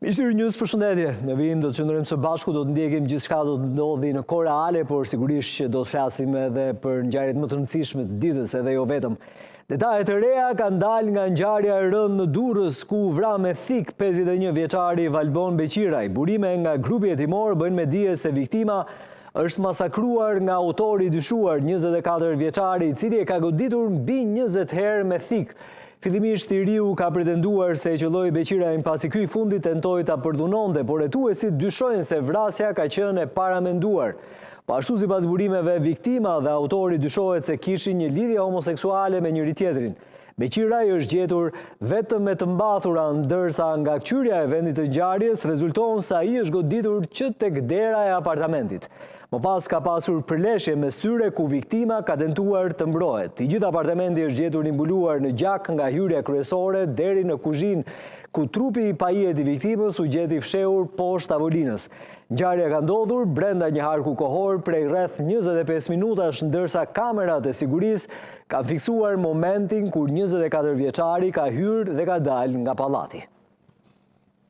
Miq të News, përshëndetje. Në vijim do të qëndrojmë së bashku, do të ndjekim gjithçka do të ndodhi në kohë reale, por sigurisht që do të flasim edhe për ngjarjet më të rëndësishme të ditës, edhe jo vetëm. Detaje të reja kanë dalë nga ngjarja e rëndë në Durrës, ku u vra me thikë 51 vjeçari Valbon Beqiraj. Burime nga grupi hetimor bëjnë me dije se viktima është masakruar nga autori i dyshuar 24 vjeçari, i cili e ka goditur mbi 20 herë me thikë. Fillimisht i riu ka pretenduar se e qëlloi Beqirajn pasi ky i fundit tentoi ta përdhunonte, por hetuesit dyshojnë se vrasja ka qenë e paramenduar. Po ashtu sipas burimeve, viktima dhe autori dyshohet se kishin një lidhje homoseksuale me njëri-tjetrin. Beqiraj është gjetur vetëm me të mbathura, ndërsa nga këqyrja e vendit të ngjarjes rezulton se ai është goditur që tek dera e apartamentit. Më pas ka pasur përleshje mes tyre ku viktima ka tentuar të mbrohet. I gjithë apartamenti është gjetur i mbuluar në gjak nga hyrja kryesore deri në kuzhinë, ku trupi i pajetë i viktimës u gjet i fshehur poshtë tavolinës. Ngjarja ka ndodhur brenda një harku kohor prej rreth 25 minutash, ndërsa kamerat e sigurisë kanë fiksuar momentin kur 24 vjeçari ka hyrë dhe ka dalë nga pallati.